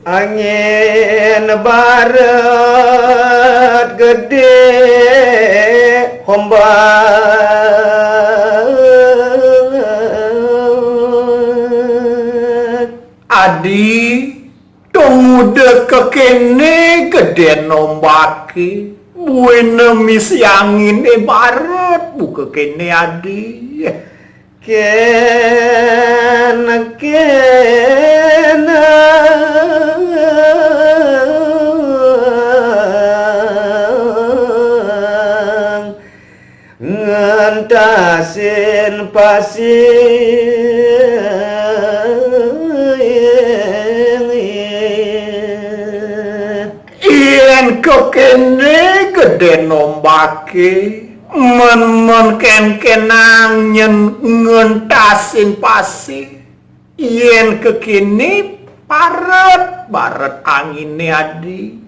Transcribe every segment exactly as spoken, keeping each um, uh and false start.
Angin barat gedé ombak. Adi, to nguda kekéné gedén ombaké, buina misi anginé barat buka kéné, Adi. Kén, kén, ngentasin pasih. Yén kekéné gedén ombaké, mén-mén kénkénang nyén ngentasin pasih. Yén kekéné barat, barat anginé, Adi.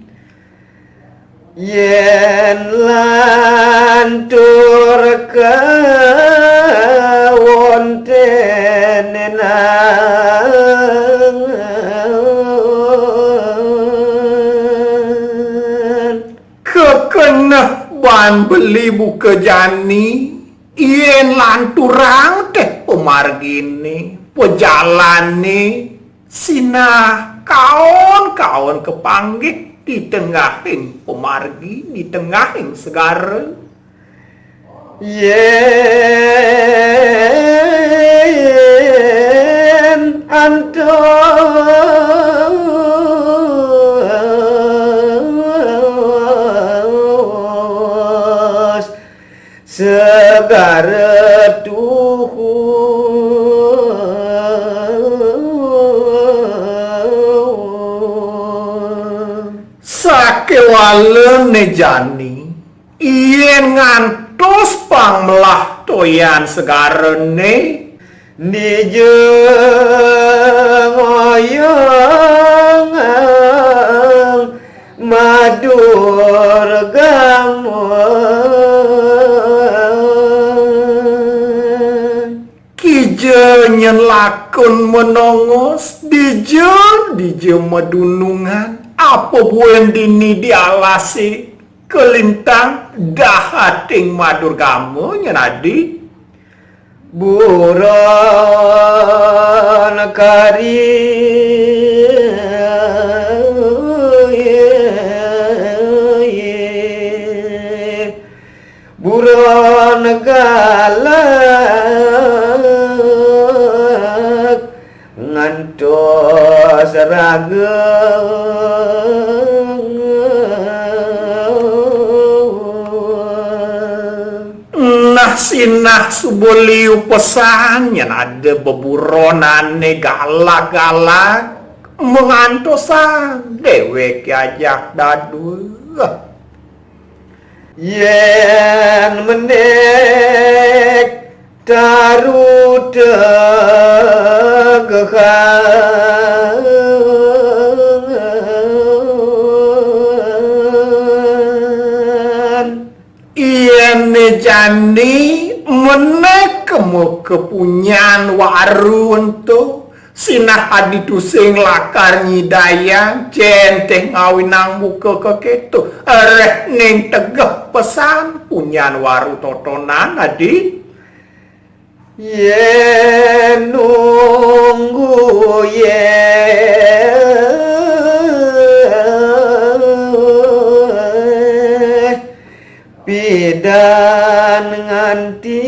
Yén lantur kawonténénan, kekénéh ban beli buka jani, yén lanturang téh pamarginé, pajalané, sinah kaon-kaon kapanggih di tengahing pamargi, di tengahing segara. Yén antos segara tuhu. Sakéwala né jani, yén ngantos pang melah toyan segarané, dija ngoyongang madur gamelan. Kija nyén lakun manongos, dija, dija madunungan, apa buin dini di alasé, kalintang dahating madur gama nyén adi. Buron kari, buron galak, ngantos raga. Nah, sinah suba liu pesan, yén ada beburonané galak-galak, mangantosang déwéké ajak dadua. Yén menék taru tegehan. Yén jani menék kema kapunyan waru ento, sinah adi tusing lakar nyidayang, jén téh ngawinang buka kakéto, réh ning tegeh pesan punyan waru totonan, adi. Yén nunggu yé pidan nganti.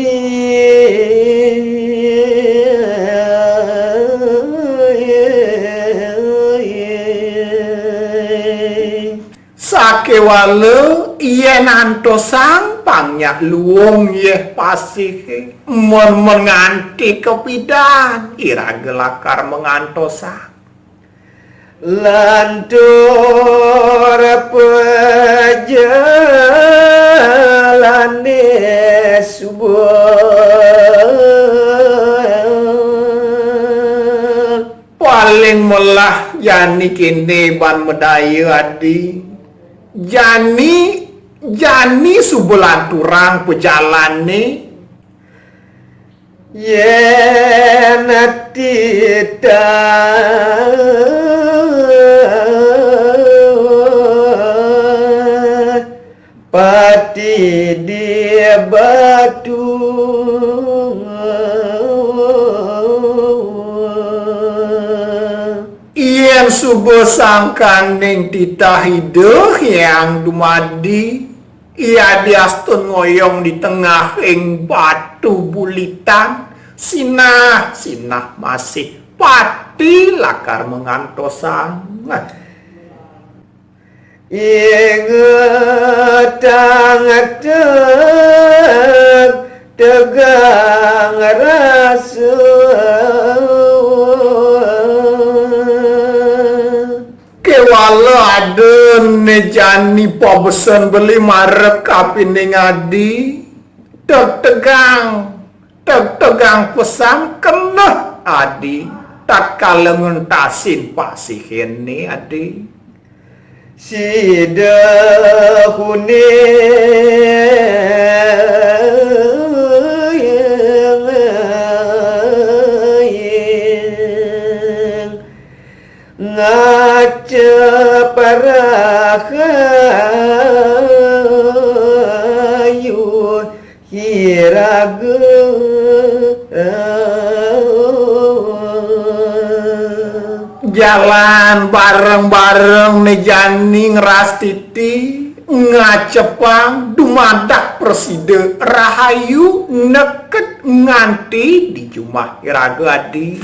Sakéwala yén antosang pang nyak luung yéh pasihé, mén-mén nganti kapidan iraga lakar mangantosang. Lantur pajalané suba. Paling melah jani kéné ban madaya adi. Jani, jani suba lanturang pajalané. Yén titah Pati di batu. Yén suba sangkaning titah Ida Hyang dumadi, Adi astun ngoyong di tengahing batu bulitan, sinah-sinah masih pati lakar mangantosang. Ingetang teg-, tegang rasa. Kéwala ada né jani pabesen beli marep kapining adi, tegtegang, tegtegang pesan keneh adi, tatkala ngentasin pasih éné adi. Sida kuning ngacep rahayu. Iraga. Jalan bareng-bareng né jani ngrastiti, ngacepang dumadak prasida rahayu neked nganti di jumah iraga adi.